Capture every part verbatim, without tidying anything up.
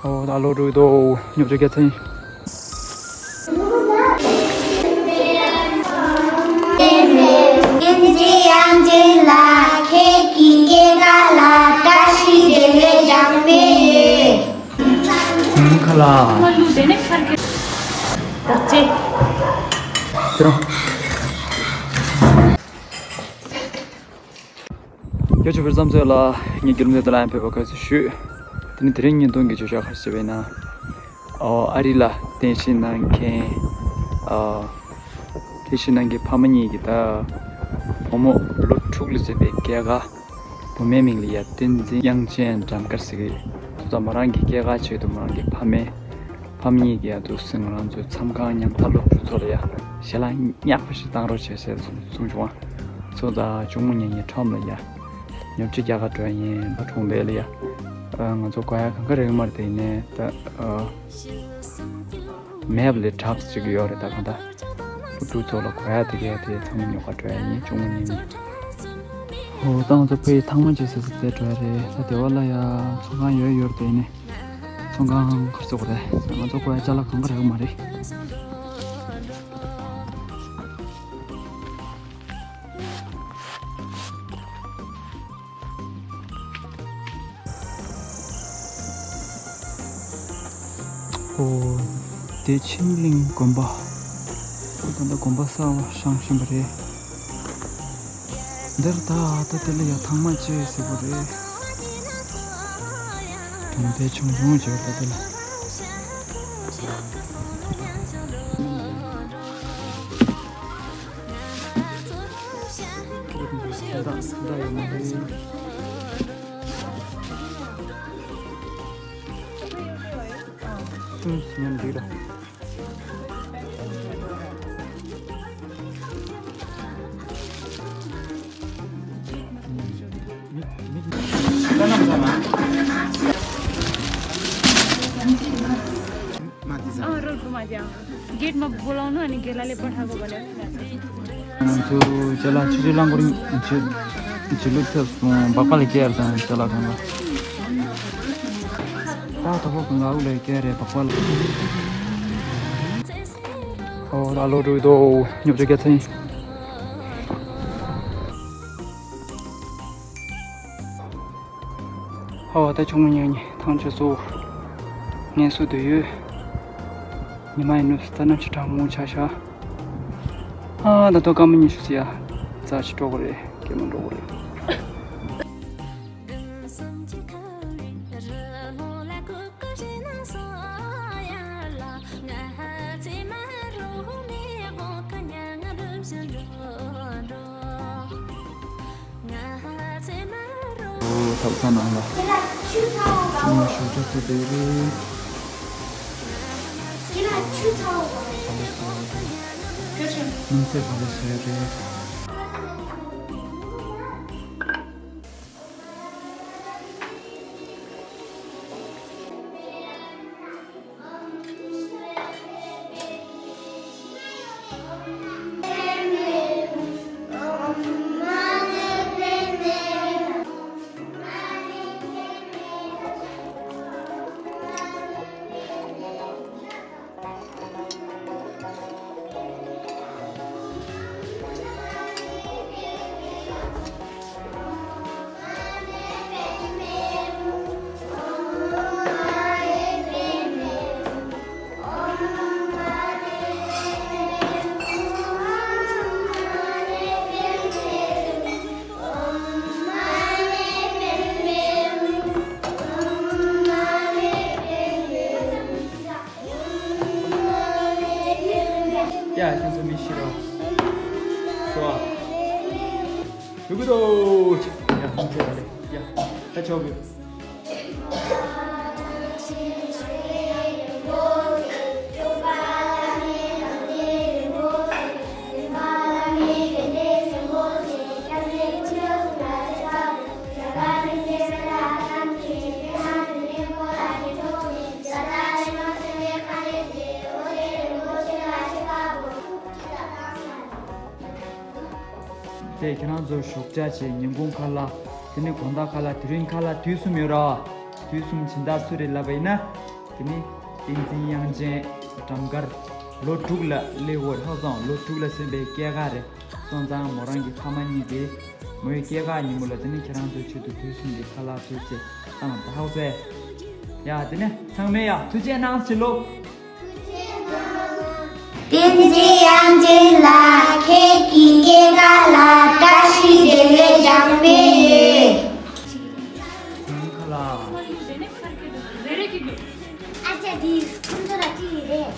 ཨོ་ད་ལོ་འགྲོ་གི་འདུག་ཉོ་ཆ་རྒྱག་ཚར་ཡིན། ཁ་ལག་ཁྱེད་རང་། ཡོ་ཆུ་བར་བསམ་ཚོད་ལ་ངས་རྒྱུ་ལུང་དེ་ལ་ཡང་ཕེབས་པ་དགའ་བསུ་ཞུ། དེ་ནི་དེ་རིང་བརྙན་ཐུང་གི་བརྗོད་བྱ་ག་རེ་བྱས་པ་ཡིན་ན། ཨོ་ཨ་རི་ལ་རྟེན་གཞི་གནང་མཁན། ཨོ་རྟེན་གཞི་གནང་མཁན་ཕ་མ་གཉིས་ཀྱིས་ད་བུ་མོ་ལོ་དྲུག་ལ་སླེབས་པའི་སྐྱེས་སྐར། བུ་མོའི་མིང་ལ་ཡ་བསྟན་འཛིན་དབྱངས་ཅན་སྒྲོལ་དཀར་ཟེར་གི་ཡོད། ད་ང་རང་གི་སྐྱེས་སྐར་ཆེད་དུ་ང་རང་གི་ཕ་མས། ཕ་མ་གཉིས་ཀྱིས་ཡ་འདུག་སེ་ང་རང་ཚོའི་མཚམས་ཁང་ཉམ་ཐག་སློབ་ཕྲུག་ཚོ་ལ་ཡ་ཞལ་ལག་ཉག་པ་ཞིག་བཏང་རོགས་བྱེད་ཟེར་གསུངས་བྱུང་བ། ཚོ་དང་གཅུང་མོ་ངེད་གཉིས་ཁྲོམ་ལ་ཡ་ཉོ་ཆ་རྒྱག་ག་འགྲོ་ཡ་ཡིན། ད་གྲོང་པ་ལ་ཡ། ང་ཚོ་དགོས་ཡ་གང་ག་རེ་ཡོད་མ་རེད། དེ་ཡིན་ནའི་ད་མེབ་ལས་དྲག་ཅིག་ཡོད་རེད། ད་གང་ལྟར་སློབ་ཕྲུག་ཚོ་ལ་དགོས་ཡ་དེ་གས་དེ་ཚང་མ་ཉོ་ག་འགྲོ་ཡ་ཡིན། གཅུང་མོ་ངེད་གཉིས། ཧོ་ད་ང་ཚོ་ཕ་ཡི་ཐང་མ་ཅིག་ཟེར་ས་དེ་འགྲོ་ཡ་རེད། ད་དེ་བ་ལ་ཡ་ཚོང་ཁང་ཡོད་ཡོད་རེད། དེ་ནི་ཚོང་ཁང་ག་རེ་ཟེར་དགོས་རེད། ང་ཚོ་དགོས་ཡ་ཅ་ལག་གང་ག་རེ་ཡོད་མ་རེད། ཨོ། དེ་ཆིན་གླིང་དགོན་པ། ཨོ་ད་ལྟ་དགོན་པ་གསར་པ་བཞེངས་བཞིན་པ་རེད། འདིར་ད་ད་དེ་ལ་ཡ་ཐང་མ་ཅིག་ཟེར་བ་རེད། གྲོང་རྡལ་ཆུང་ཆུང་ཅིག་ད་དེ་ལ། अँ, रोडको माथि, अँ। गेटमा बोलाउनु, अनि गेटलाई पठाएको भनेर। ང་ཚོ་ཅ་ལག་ཆུ་ཆུ་རླངས་འཁོར་ཆུ་ཆུ་ལུག་ཐབ་སོང་། སྦག་སྦག་ལ་སྐྱེལ་དང་ཅ་ལག་གང་ལ། ད་དོ་པོ་གང་ལ་ཨུ་ལ་སྐྱེལ་རེད་སྦག་སྦག་ལ། ཨོ་ད་ལོ་འགྲོ་གི་འདུག་ཉོ་ཆ་རྒྱག་ཚར་ཡིན། ཨོ་ད་གཅུང་མོ་ངེད་གཉིས་ཐང་ཆད་སོང་། ངལ་གསོ་དུ་ཡོད། ཉི་མ་ཡིན་ནོ་ད་གནམ་གཤིས་གྲང་མོ་ཆགས་ཤག་ཨ་ད་དོ་སྐར་མ་ཉི་ཤུ་ཟིན་ཡ། རྩ་ཆེ་འགྲོ་གི་རེད། སྐྱེལ་མ་འགྲོ་གི་རེད། ཨོ་ཐབ་ཚང་ནང་ལ་ཁྱིམ་ནས་ཞོགས་ཇ་བཟོས་བསྡད་རེད། ག་ལེར་བཟོས་རེད། སྣུམ་ཚོས་ག་ལེར་བཟོས་རེད། ཡ། ཁྱེད་ཚོ་མི་ཤི་རོགས། སོ། ཡུ་གུ་དོ། ཡ། ཁྱེད་ཚོ་ལ་ཡ། ད་ཆོག་གི། དེ་ཁྱེད་རང་ཚོ་ཞོགས་ཇ་བྱས། ཉིན་གུང་ཁ་ལག་དེ་ནས་དགོང་དག་ཁ་ལག་དེ་རིང་ཁ་ལག་དུས་གསུམ་ཡོད་ར། དུས་གསུམ་སྦྱིན་བདག་སུ་རེད་ལབ་པ་ཡིན་ན། དེ་ནི་བསྟན་འཛིན་དབྱངས་ཅན་འགྲམ་དཀར། ལོ་དྲུག་ལ་སླེབས་ཡོད་རེད། ཧ་སང་ལོ་དྲུག་ལ་སོན་པའི་སྐྱེས་སྐར་རེད། སོང་ཙང་མོ་རང་གི་ཕ་མ་གཉིས་ཀྱིས་མོའི་སྐྱེས་སྐར་ཉིན་མོ་ལ་དེ་ནི་ཁྱེད་རང་ཚོའི་ཆེད་དུ་དུས་གསུམ་གྱི་ཁ་ལག་ཕུལ་ཆེད་བཏང་བ་ཧ་གོ་སོང་། ཡ་དེ་ནི་ཚང་མས་ཡ་ཐུགས་རྗེ་གནང་ཞུ་ལོ། བསྟན་འཛིན་དབྱངས་ཅན་ལགས། ཁྱེད་ཀྱི་སྐྱེས་སྐར་ལ་བཀྲ་ཤིས་བདེ་ལེགས་བྱང་སྨོན་ཡོད། ཁ་ལག་ཨ་ཅག་འདི་ཁོང་ཚོ་ལ་ཅི་ཡིན་རེད།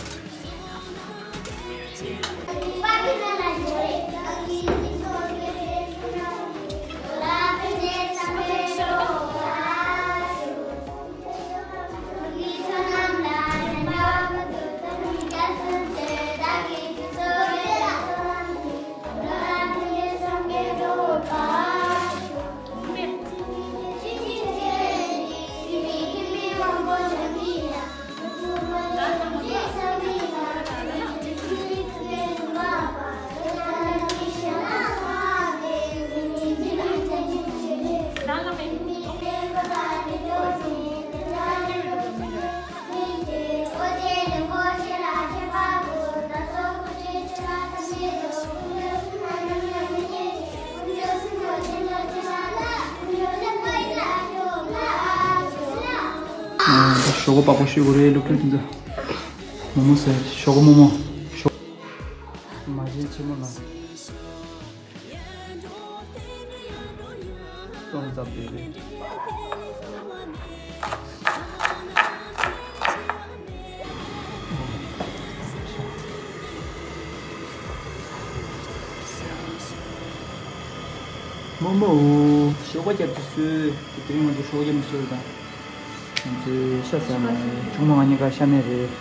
ཞོགས་པ་པགས་པ་བཤུ་དགོས་རེད། སློབ་ཕྲུག་དེ་ཚོ་མོག་མོག་ཟེར། ཞོགས་པ་མོག་མོག་ཞོགས། མ་བྱན་ཆེན་མོ་ལ། སོང་ཙམ་དེ་རེད། མོག་མོག་ཞོགས་པ་རྒྱབ་ཀྱི་སོས། དེ་རིང་ང་ཚོ་ཞོགས་པ་རྒྱབ་ནས་སོས་དང་། ང་ཚོའི་ཤ་ཟ་མ་རེད། ཆུང་མ་ང་གཉིས་ཀ་ཤ་མེད་རེད།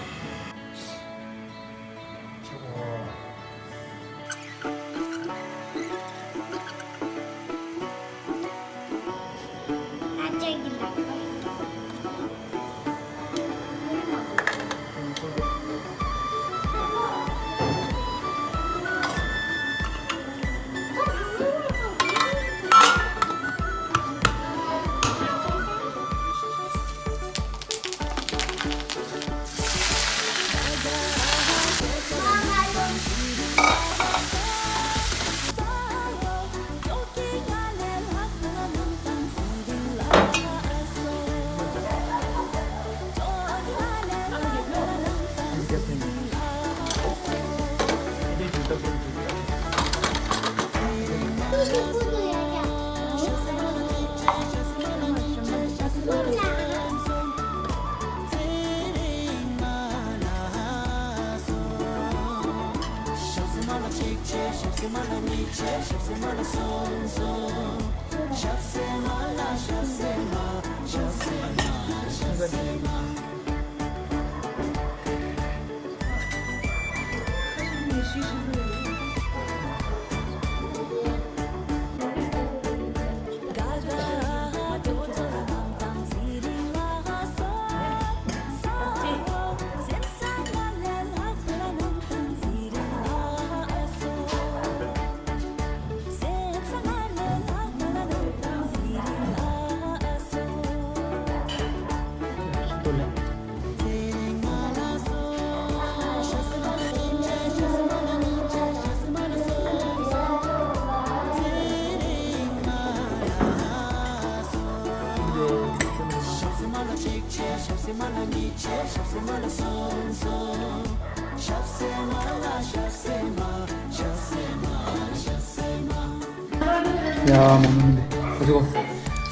ཡ་མ་མ་མ་འདི་ཁ་ཚུགས།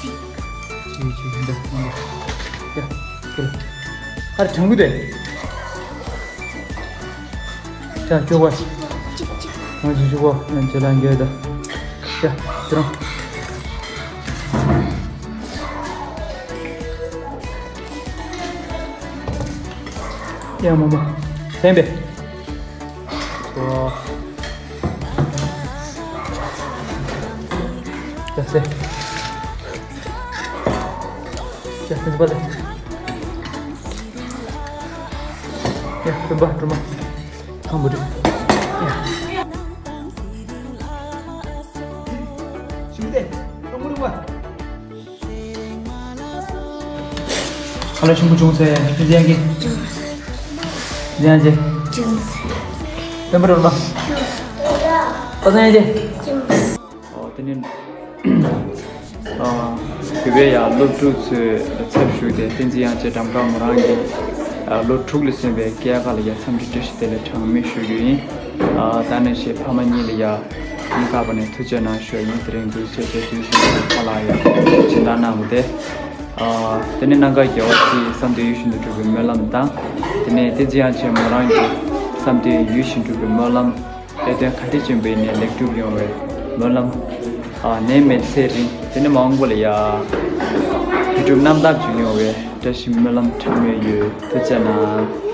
ཅི་ཅི་འདི་འདི། ཡ་ཁྱོད་ཁར་དྲང་གི་དེ། ཡ་ཁྱོད་ག་ང་ཅི་ཞུ་གོ་ཡང་ཅི་ལ་འགྱོད་ད། ཡ་ཁྱོད་རང་། ཡ་མ་མ་སེམས་པས། ཨོ། ཡ་སེ། ཡ་སེ་པ་ལེ། ཡ་སེ་པ་སྒྲོལ་མ། ཁམ་བུ་རི། ཡ། ཞུ་དེ། ཏོང་མུ་རུ་བ། ཁ་ལོ་ཆེན་པོ་བྱུང་ཚེ་ཕན་ཚུན་ཡང་གི་ཕན་ཚུན་ཡང་ཅེ་བྱུང་ཚེ་བསྟན་པ་རོ་ལ་པ་སངས་ཡང་ཅེ་བྱུང་། ཨོ་དེ་ནི་ཨ་བོད་པའི་ཡ་སློབ་ཕྲུག་ཚོའི་ཚབ་ཞུས་ཏེ་བསྟན་འཛིན་དབྱངས་ཅན་འགྲམ་ཁ་མོ་རང་གིས་ཨ་ལོ་དྲུག་ལ་སོན་པའི་སྐྱེས་སྐར་ལ་ཡ་འཚམས་འདྲི་བཀྲ་ཤིས་བདེ་ལེགས་གྲངས་མེད་ཞུ་རྒྱུ་ཡིན། ཨ་ད་ནི་ཞེས་ཕ་མ་གཉིས་ལ་ཡ་སྙིང་ཁ་པ་ནས་ཐུགས་རྗེ་གནང་ཞུ་ཡིན། དེ་རིང་འདུག་སེ་བྱས་དུས་སུ་ཁ་ལག་ཡ་སྦྱིན་བདག་གནང་བ་དེ། ཨ་དེ་ནི་གནམ་དཀར་རྒྱལ་བ་སྤྱི་ཡི་བསམ་དོན་ཡིད་བཞིན་དུ་འགྲུབ་པའི་སྨོན་ལམ་དང་། དེ་ནས་བསྟན་འཛིན་དབྱངས་ཅན་མོ་རང་གི་བསམ་དོན་ཡིད་བཞིན་འགྲུབ་པའི་སྨོན་ལམ། གནད་དོན་ག་འདྲ་ཅིག་ཡིན་པ་ཡིན་ནའི་ལེགས་གྲུབ་ཡོང་བའི་སྨོན་ལམ། ཨ་ནད་མེད་ཚེ་རིང་། དེ་ནས་མ་འོངས་པ་ལ་ཡ་དུས་གྲུབ་རྣམ་དག་ཅིག་ཡོང་བའི་བཀྲ་ཤིས་སྨོན་ལམ་འཁྲབ་མུས་ཡོད། ཐུགས་རྗེ་གནང་།